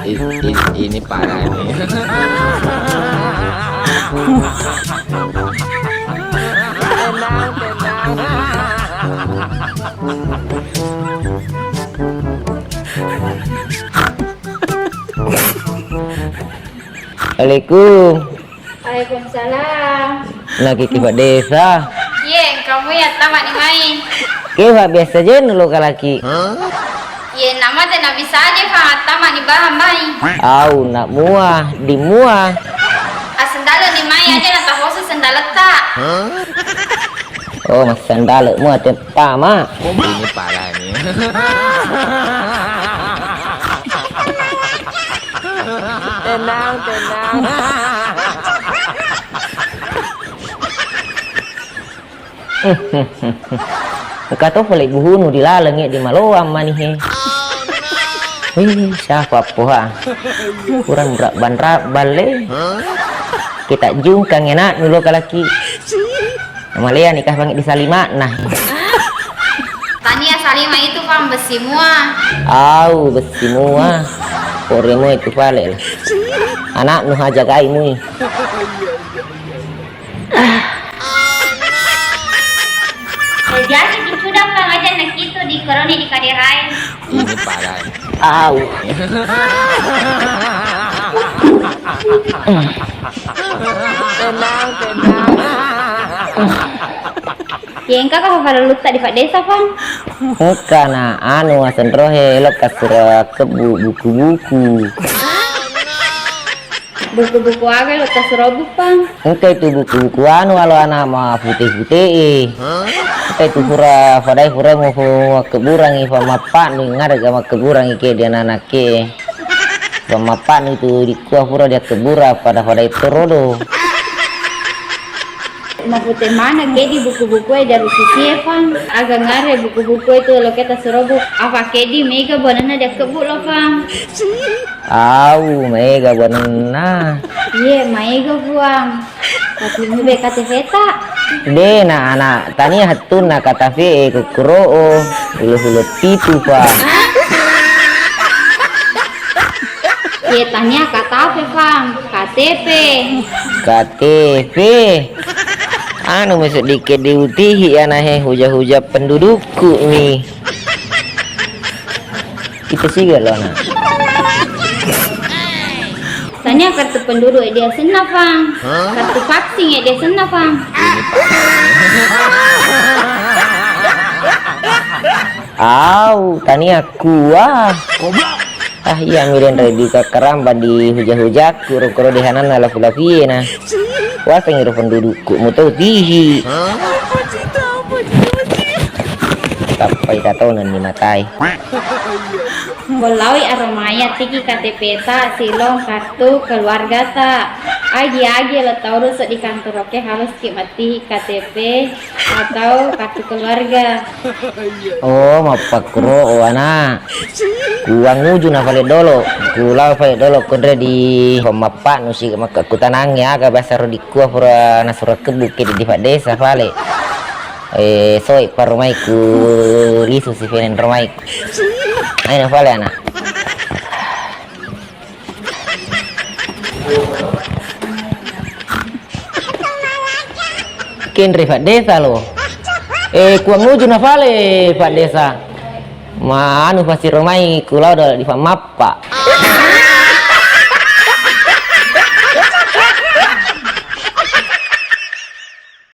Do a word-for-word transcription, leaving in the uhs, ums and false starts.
Ini, ini parah nih. Assalamualaikum. Waalaikumsalam. Nakiki Pak Desa. Iye, kamu ya tama ni mai. Ke Pak biasa je nulu kalaki. Iye, nama te nabi saja Pak tama ni bahan mai. Au, nak mua, di mua. Asendalo ni mai aja na tahoso sendaletta. Oh, massendale mua te tama. Ini parah ini. Tenang, tenang. Engka to pale buhunu di laleng di maloang mani he. Wih, siapa poha? Kurang berak ban balle. Kita jungkang enak dulu kalaki. Maleani kah bangi di Salimana. Tania Salima itu pang besi mua. Au, besi mua. Koremo itu pale lah. Anakmu haja kai mui. Jadi kicuda pang aja nakitu di koroni di kaderae. Ini parah. Au. Tenang, tenang. Ye, engka ka fafarellutta di Pak Desa, Fang? Engka na, anu, aseng rohe, lo kasura kebbu buku-buku. Buku-buku aga lo kasura bupang? Engka itu buku-buku anu, alo anak ma pute-pute e. Engka itu pura, fadai pura mau, mau makkeburangi, fa mappa'nu, ngarega makkeburangi ke dia anak ke. Fa mappa'nu itu dikua pura dia kebura, pada-pada itu rodo. Mapute maneng ke di buku-buku e daru sisi e, Fang. Aga ngare buku-buku itu lo kita surobu. Apa ke di mega bonana dia kebu lo, Fang. Au, mega bonana. Iye, mega, Fuang. Tapi mube K T P ta. De na anak tania hattunna K T P e kukuro'o. Ulo-ulo pitu, Fang. Ye tania K T P, Fang. K T P. K T P. Anu, masuk dikit diutihi, anahe, huja-huja pendudukku mi. Kita siga lo, anak. Tania kartu penduduk e dia senna, Fang. Kartu vaksin e dia senna, Fang. Au, tania kua. Ah, iya, miren rai di kakaramba di huja-hujaku, rokoro dehananna lafi-lafie na. Waseng iro pendudukku, mutau tihi. Tappai tatonan ni matai. Bollaui aromaya tiki K T P ta, silong kartu keluarga ta. Agi-agi lo tau rusu di kantor oke harus ki matihi K T P atau kartu keluarga. Oh, mappakkuro, oh, ana. Kuanguju na fale dolo. Kulau fale dolo konre di pemappa nusi makka kutanangi aga biasa ro dikua pura nasura kebbu ke di Pak Desa fale. Eh, soi paromai ku lisu si fenen romai. Ayo na fale, ana. Kenre Pak Desa lo. Eh, kuanguju na fale Pak Desa. Ma anu pasiromai kulau dolo di famappa.